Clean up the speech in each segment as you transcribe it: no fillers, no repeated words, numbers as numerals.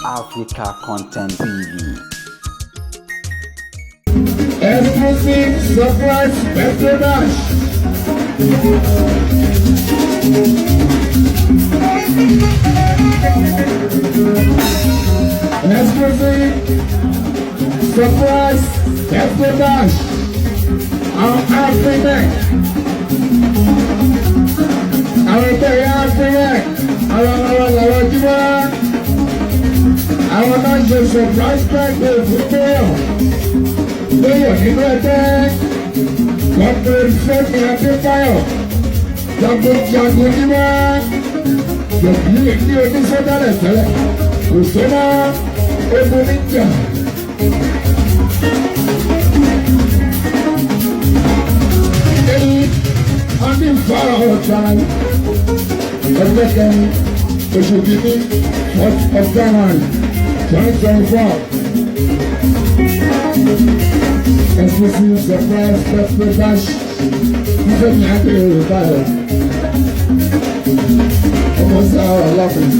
Africa Content TV. Exclusive surprise birthday bash. Exclusive surprise birthday bash on Afrimac. Àwọn ẹgbẹ́ yẹn Afrimac, àwọn ọmọ làwọn jíwá. Àwọn náà ṣe surprise birthday fún mayor lóyè nínú ẹgbẹ́, Comrade Fẹ́mi Adébáyọ̀, jagunjagun nímọ̀ yòókì ní oníṣẹ́dálẹ̀ tẹ́lẹ̀ kò sọ́nà ogun níjà. Èyí a ní ìfara ọ̀tá ọjọ́ kẹrin oṣù kìíní, 4th of January 2024. Exclusive surprise birthday bash. Fẹ́mi Adébáyọ̀. Ọmọ sáà ọlọ́pìn.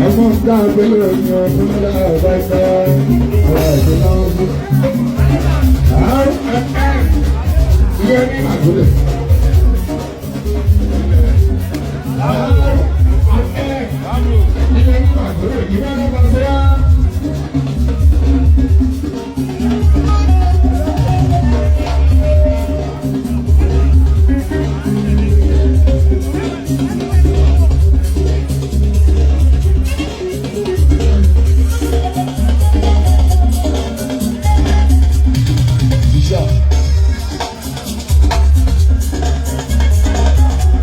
Ọmọ ká gbélé oyin ọdún láàbá ìta ọ̀rọ̀ ẹ̀dùn náà fún. RMM ìyẹn ní àgọ́lẹ̀. RMM ìyẹn ní àgọ́lẹ̀ ìyẹn ní àgọ́lẹ̀.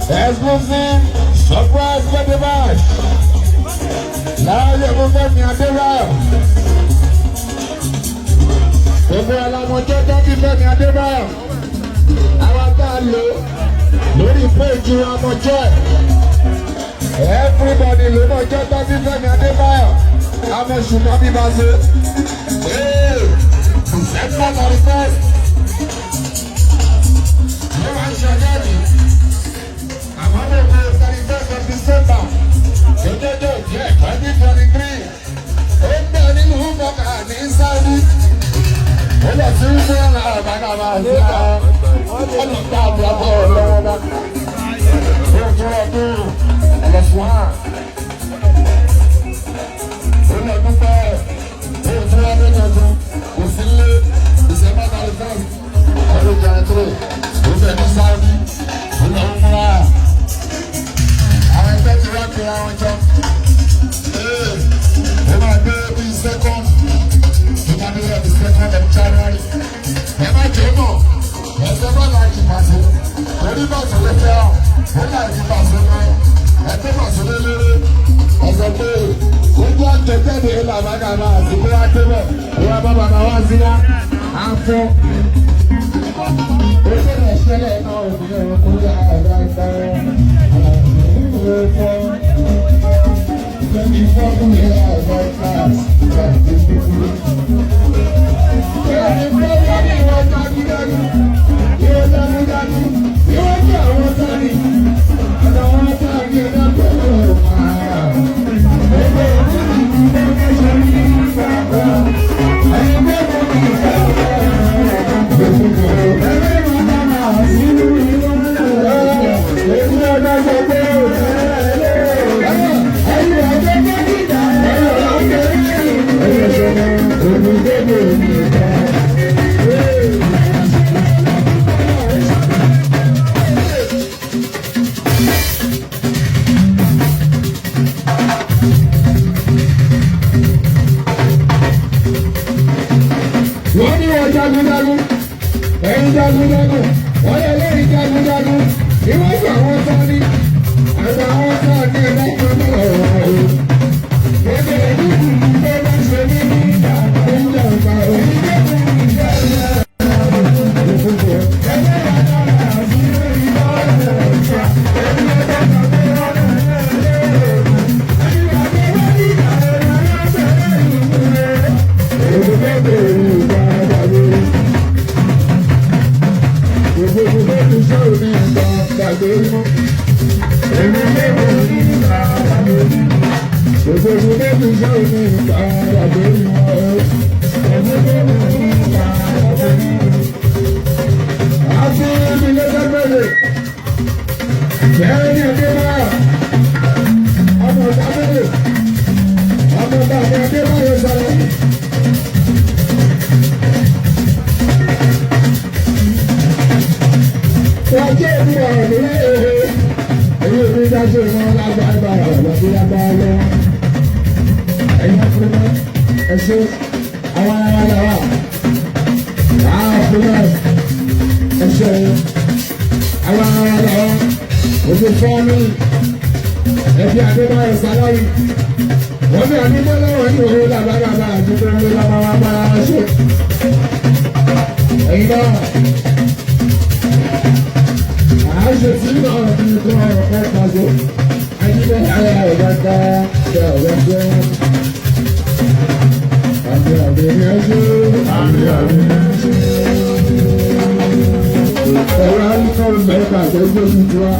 Exclusive surprise birthday bash. Láàyè fún Fẹ́mi Adébáyọ̀. Gbogbo alamọjọ́ dábí Fẹ́mi Adébáyọ̀. Àwa tá a lò lórí péjì amọ̀jọ́ ẹ̀. Everybody ló mọ̀jọ́ dábí Fẹ́mi Adébáyọ̀. Àmọ̀ ṣùgbọ́n bí bá ṣe. December 31st. Ló máa ń ṣe ọjọ́ ìbí. Àmọ́ mo mọ 31st of December. Lójoojú díẹ̀ 2023. Ó ń bẹ nínú Mọ́kà ní Saudi. Ó lọ sí Israel àbákàbà síta. Ó lọ gbá àbúrò lọ́wọ́ bá. Ó tún ọdún ẹlẹ́sùn hàn. Ó lọ dúpẹ́. Ó tún ọdún tuntun. Kò sí lé December 31st, ọdún 23. Ó bẹ ní Saudi. Ó lọ ń múra. Àwọn ẹgbẹ́ ti wá pé àwọn jọ. Ó máa gbé bíi second. Ó máa gbé bíi 2nd of January. Ẹ má jẹ́ mọ̀, ẹsẹ̀ bá láti pàṣẹ. Orí bàṣẹ ló fẹ́ hàn. Ó láti pàṣẹ mọ́. Ẹgbẹ́ pàṣẹ lé léré. Ọ̀sẹ̀ pé ojú àjẹjáde làbágàbà àti kó wá débẹ̀. Ó wá bá bàbá wá sí yá. À ń fọ́. Ó ṣẹlẹ̀ ṣẹlẹ̀ náà ò ní ọ̀rọ̀ kó yá ẹ̀dá ìdára. Wọ́n ní wọ́n jagunjagun, ẹ̀yin jagunjagun, wọ́n yẹ lẹ́yìn jagunjagun, ìwọ́n sọ àwọn sọ́ni, àtàwọn sọ́ni ẹ̀dá kan náà ọ̀rọ̀. Ẹgbẹ́ ìlú tó bá ṣe ní ìjà ìjọba òní. Gbogbo tó ti sọ̀rọ̀ ní ìgbà gbàgbé mọ́. Èmi lè mọ̀ ní. Òṣèlú méjì ṣe ní ìpàdé lórí wọn. Òṣèlú méjì ní ìpàdé lórí wọn. Àti ibi lẹ́sẹ̀gbẹ̀rẹ̀. Bẹ́ẹ̀ ni ẹgbẹ́ náà. Ọmọ ọ̀gá méjì. Ọmọ ọ̀gá mi Adébáyọ̀ sọ̀rọ̀. Wọ́n jẹ́ ìlú ọ̀rọ̀ lórí èrè. Èyí ò ní dájú ìmọ̀ lágbàá ọ̀rọ̀ bí lágbàá lọ. Ẹ̀yin ọkùnrin náà, ẹ ṣe àwọn ará wa wà. Àwọn náà, ẹ ṣe àwọn ará wa wà. Ojú fọ́ọ̀mù ẹbí Adébáyọ̀ Sàlámì. Wọ́n bí àdúgbò lọ́wọ́ ní òun làbàbàbà àdúgbò ní làbàbàbà ṣe. Ẹ̀yin náà àṣẹ tí náà fi kọ́ ọ̀rọ̀ kẹta so ajínigbé ayé ọ̀gá ká ṣe ọ̀gá ṣe. Àmì àmì ní ẹṣẹ́ àmì àmì ní ẹṣẹ́. Ẹ̀rọ alukọ̀rọ̀ mẹ́ta tó gbé sí tiwa.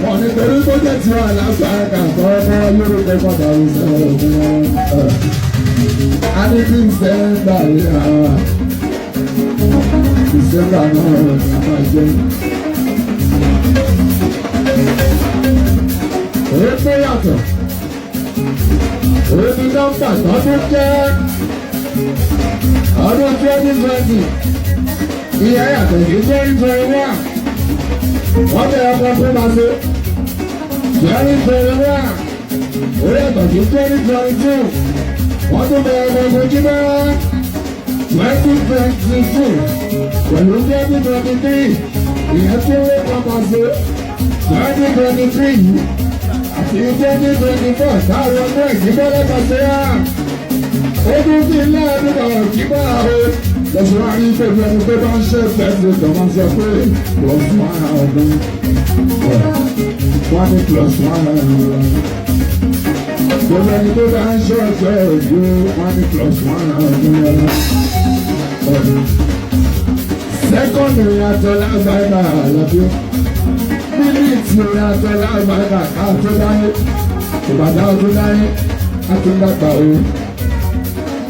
Wọ́n ní pẹ̀lú tó jẹ́ tiwa lásán ẹ̀ka tó ọkọ̀ lórúkọ pàtàkì sọ̀rọ̀ fún wọn. A ní bí ìṣẹ́ yìí hàn. Ìṣẹ́ náà ní a máa jẹ́. Èyí tó yàtọ̀ èyí ní nọ́mbà tọdún jẹ́ ọdún 2020 ìyá yàtọ̀ sí 2021 wọ́n bẹ̀rẹ̀ ọkọ̀ fún ma ṣe 2021 ó yàtọ̀ sí 2022 wọ́n tún bẹ̀rẹ̀ ọkọ̀ fún jímọ̀ 2022 pẹ̀lú 2023 ìyẹn tún lé kọ́ ma ṣe 2023 yìí àti 2024 táwọn ọmọ ìdíbọ́ lẹ́kọ̀ọ́ á. Ó tún sí ilé àdúgbò ìdíbọ́ àwọn lọ́sọ̀ wá ní pẹ̀lú ẹni pé bá ń ṣe pẹ̀lú tó máa ń sọ pé plus one ọdún. Wọ́n ní plus one ọdún. Gbogbo ẹni tó bá ń ṣe ọjọ́ ìlú wọ́n ní plus one ọdún. Sẹ́kọ̀ndì ìrìnàjò lágbàá àlàbíọ́ mílíìtì orin atọ́lá àgbàdà káàtó láyé ìbàdàn ọdún láyé àtúndàgbà o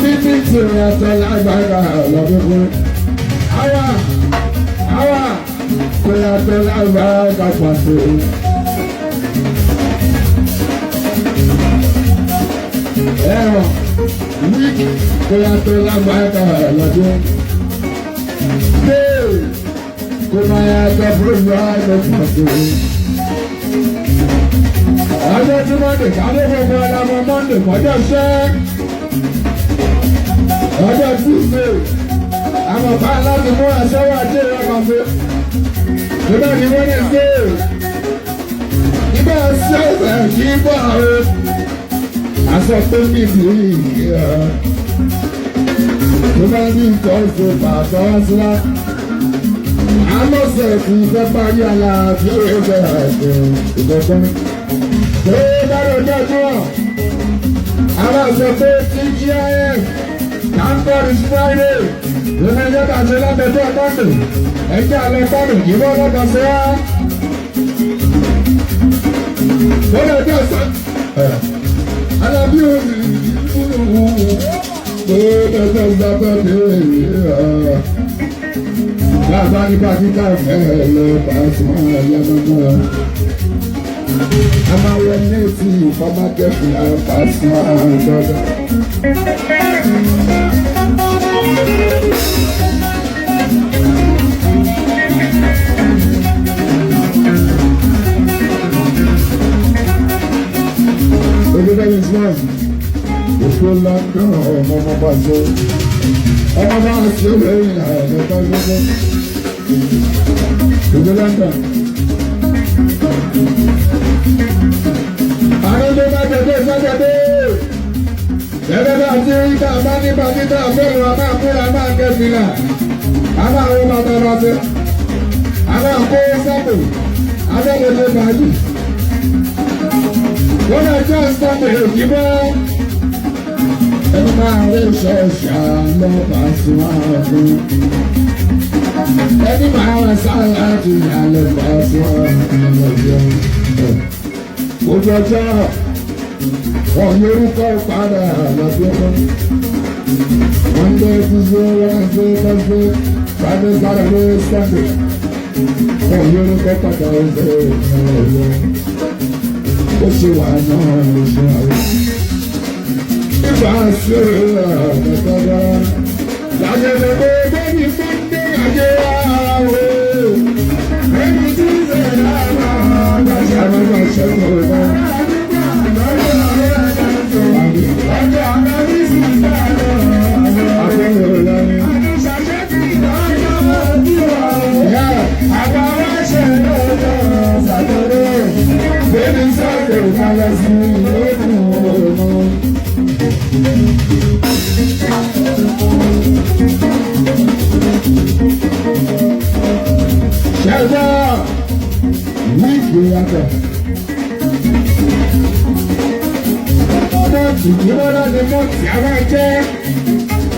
mílíìtì orin atọ́lá àgbàdà lọ́dúnkún àwa àwa orin atọ́lá àgbàdà pàṣẹ. Ẹ̀rọ wíìkì orin atọ́lá àgbàdà lọ́dún bẹ́ẹ̀ kó máa yá gbọ́ àgbẹ̀ pàṣẹ. Ọjọ́ tí Mọ́ndé kálé gbogbo ọlọ́mọ Mọ́ndé kọjá ṣẹ́. Ọjọ́ Tuesday, àmọ̀pá láti mú aṣẹ́wó ajé ìrọ̀mọ̀fẹ́. Nígbà tí Wednesday, nígbà sẹ́sẹ̀ kí bọ̀ àwọn. Aṣọ pé níbi ìyá. Tó bá ní nǹkan ṣe bàtọ́ wá sílá. Alọ́sẹ̀ kì í fẹ́ parí àlàáfíà ẹgbẹ́ ẹ̀sìn ìgbọ̀ngàn. Ṣé bára ọjọ́ tó wọ̀? Àwọn sọ pé TGIF Thank is Friday. Lónìí ẹjọ́ tàṣe lábẹ́jọ́ Monday. Ẹjọ́ alẹ́ Monday kì í bọ́ lọ́kàn sí wá. Lónìí ọjọ́ sọ. Alábí òní lórí ọjọ́ sábẹ́ bàbá nípa kíkà mẹ́rin bá tún ayé mọ́mọ́. A máa wọ létí ìfọ́mákẹ́fì àpá tún àádọ́dọ́. Olùdarí Islam, òkú London ọmọ ọmọ bàjẹ́, ọmọ bá ṣe lẹ́yìn àìlọ́tọ́ gbogbo. Ìlú London. Àrùn bá tẹ̀lé sátẹ̀dé. Gẹ́gẹ́ bá ti rí tá a bá nípa títà fẹ́ràn a máa múra máa kẹ́fìlà. A máa wọ bàtà bàtà. A máa kó sápò. A bẹ̀rẹ̀ lè bàjẹ́. Wọ́n lọ jẹ́ sápò òkì bọ́. Ẹni máa rí ṣọ̀ṣà lọ́ba sí máa fún. Ẹni máa wá sára ti yà lọ́ba sí máa fún lọ́jọ́. Ojú ọjọ́ Wọ́n yorùkọ padà lọ́dún ọkọ. Monday, Tuesday, Wednesday, Thursday, Friday, Saturday, Sunday. Wọ́n yorùkọ padà ọ̀sẹ̀ ọ̀yọ́. Ó ṣe wà náà ló ṣe àwọn. Ìgbà sí ọ̀dọ̀dọ̀dọ̀. Lágbẹ̀dẹ̀ gbogbo ní Monday ajé àwọ̀. Ẹni tí ń sẹ̀ lára àgbàṣe àgbàṣe ọ̀dọ̀. Ṣẹ́gbọ́n, wíìkì yàtọ̀. Mọ́ọ̀tì ìmọ̀lá ni mọ́ọ̀tì a máa jẹ́.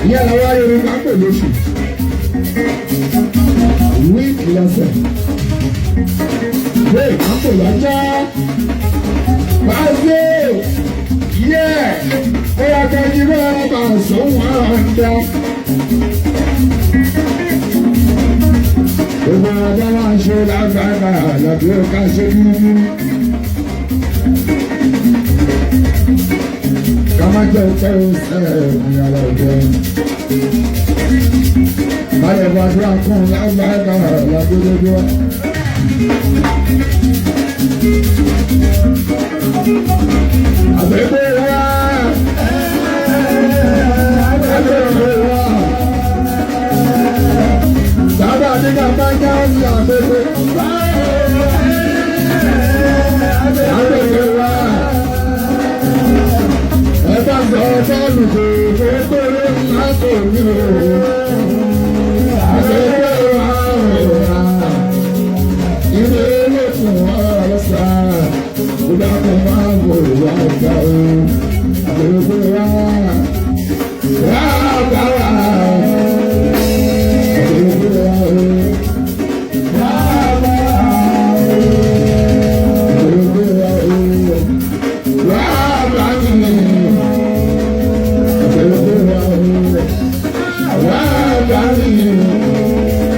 Ìyá làwọn Yorùbá pè lóṣù. Wíìkì lọ́sẹ̀. Bẹ́ẹ̀ máa pè lọ́jọ́. Báyé yẹ ó yà ká jí bẹ́ẹ̀ bá sóhun àǹdá. Gbogbo ọ̀dọ́ máa ń ṣe lágbára lọ́dún ká ṣe dúdú. Ká má jẹ́ pé ó sẹ́ ìyàrá òjò. Báyọ̀ gbàdúrà kún lágbára lọ́dún dúdú. Àbẹ̀bẹ̀ wá. Àbẹ̀bẹ̀ wá. Bàbá nígbà bá ń jáwọ́ sí àbẹ̀bẹ̀. Àbẹ̀bẹ̀ wá. Ẹ bá sọ bọ́ọ̀lù kò tó péré ńlá kò ní o.